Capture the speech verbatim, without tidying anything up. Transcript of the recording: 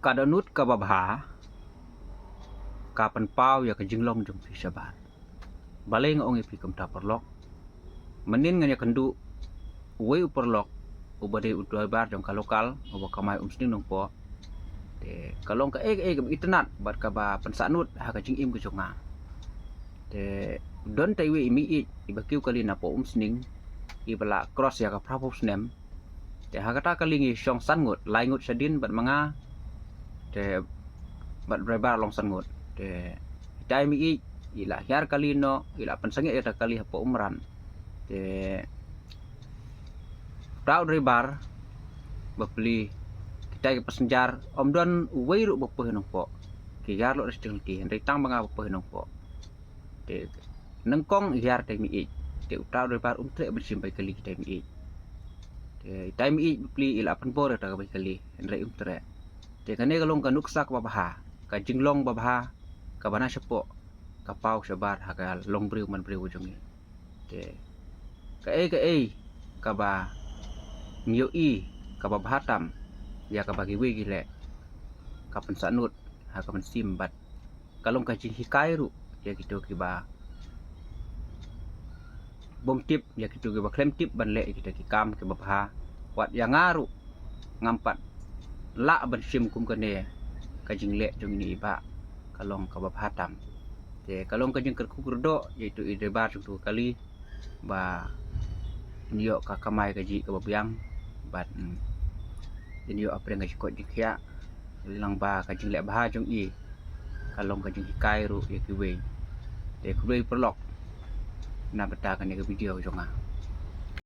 Ka dohnud kaba bha ka pynpaw ïa ka jinglong jong phi shabar. Balei nga ong ïa phi kumta paralok? Mynnin ngan ïakynduh uwei u paralok uba dei u driver jong ka local uba kamai Umsning Nongpoh. Te ka long kaei kaei kaba itynnad bad kaba pynsahnud ha ka jingim ka jong nga. Te don te iwei i mei-ïeid iba kiew kali napoh Umsning, iba la cross ïa ka phraphew snem. Te ha kata kali ngi shong san ngut, lai ngut shadien bad ma nga. Te bad driver long san ngut. Te ita i mei-ïeid i la hiar kali noh, i la pynsangeh ïa kata kali hapoh Umran. Te uta u driver bapli, kita ki passenger, ym don uwei ruh ba poi ha Nongpoh. Ki hiar lut da shiteng lynti, hynrei tang ma nga ba poi ha Nongpoh. Te nyngkong i hiar ita i mei-ïeid. Te uta u driver um treh ban shim bai kali kita i mei-ïeid. Te ita i mei-ïeid bapli i la pynbor ïa kata ka bai kali, hynrei um treh. Te kane ka long ka nuksa kaba bha, ka jinglong ba bha kaba na shapoh ka paw shabar ha ka longbriew manbriew jong ngi. Te kaei kaei kaba ngi ïohi kaba bha tam ïa kaba kiwei ki leh, ka pynsahnud ha ka mynsiem bad ka long ka jinghikai ruh ïa kito kiba bym tip, ïa kito kiba khlem tip ban leh ïa kita ki kam kiba bha. Wat ïa nga ruh ngam pat lah ban shim kum kane ka jingleh jong ine i bah, ka long kaba bha tam. Te ka long ka jingkyrkhu kyrdoh ïa itu i driver jong itu ka kali ba in ïoh ka kamai kajih kaba biang bad, mm, in ïoh hapdeng ka jingkoit jingkhiah, lyngba ka jingleh bha jong i, ka long ka jinghikai ruh ïa kiwei. Te khublei paralok na bynta kane ka video jong nga.